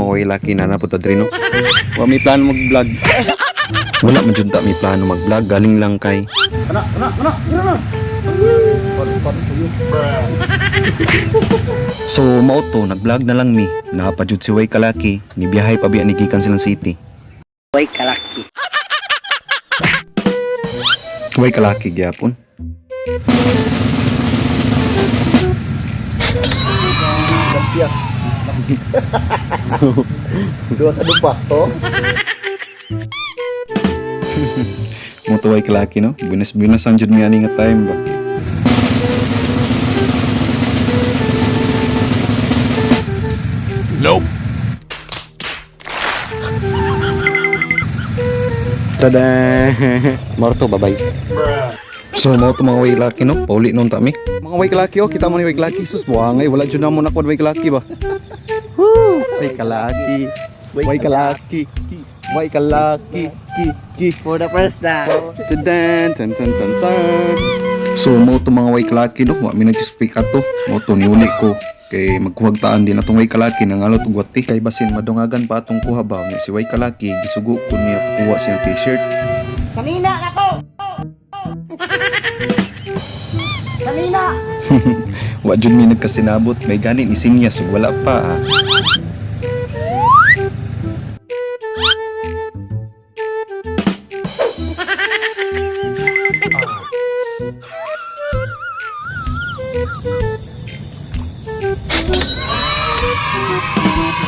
Mga way laki na napunta diri, no. Wa may plano mag-vlog. Wala man jud ta may plano mag-vlog, galing lang kay Ana, ana, ana, ana. So mao to, nag-vlog na lang mi. Naa pa jud si Way Kalaki, nibiyahe pa biya ni gikan silang city. Way kalaki. Way Kalaki gyapon. Duha ka dupa, to. Mo to, Way Kalaki, no. Bunas-bunas ang jud mi ani nga time ba. Nope. Tada! Morto, bye-bye. So mao to, mga way laki, no. Pauli nun ta mi. Mga way kalaki oh, kita mo ni way kalaki. Sus, buwangay, wala jud na mo nakuha way kalaki ba. Woo! Way kalaki. Way kalaki. Way kalaki. Ki ki. For the first time. Tadan, tan tan tan tan. So mao to, mga way kalaki, no, wa mi nag-speak ato. Mao to, niuli ko kay magkuhagtaan din atong way kalaki nangalot og wati kay basin madungagan pa atong kuha ba. Nya si way kalaki gisugo ko niya pakuha siyang T-shirt. Kanina na ko! Kanina! Wa jud mi nagkasinabot, may gani ni sinyas ug wala pa ah.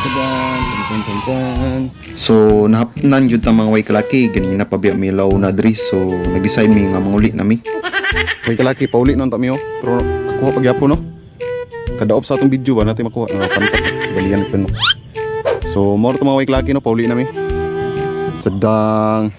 Tadan, tan tan tan tan. So nahapnan jud ta, mga way kalaki, ganina pa biya mi law na diri, so nag-decide mi nga manguli na mi. Way kalaki, pauli nun ta mi oh. Pero kuha pagyapon no. Kadaop sa atong video ba natin makuha no, pantat. Balian ko no. So, more to mga way kalaki no, pauli na mi. Sadang.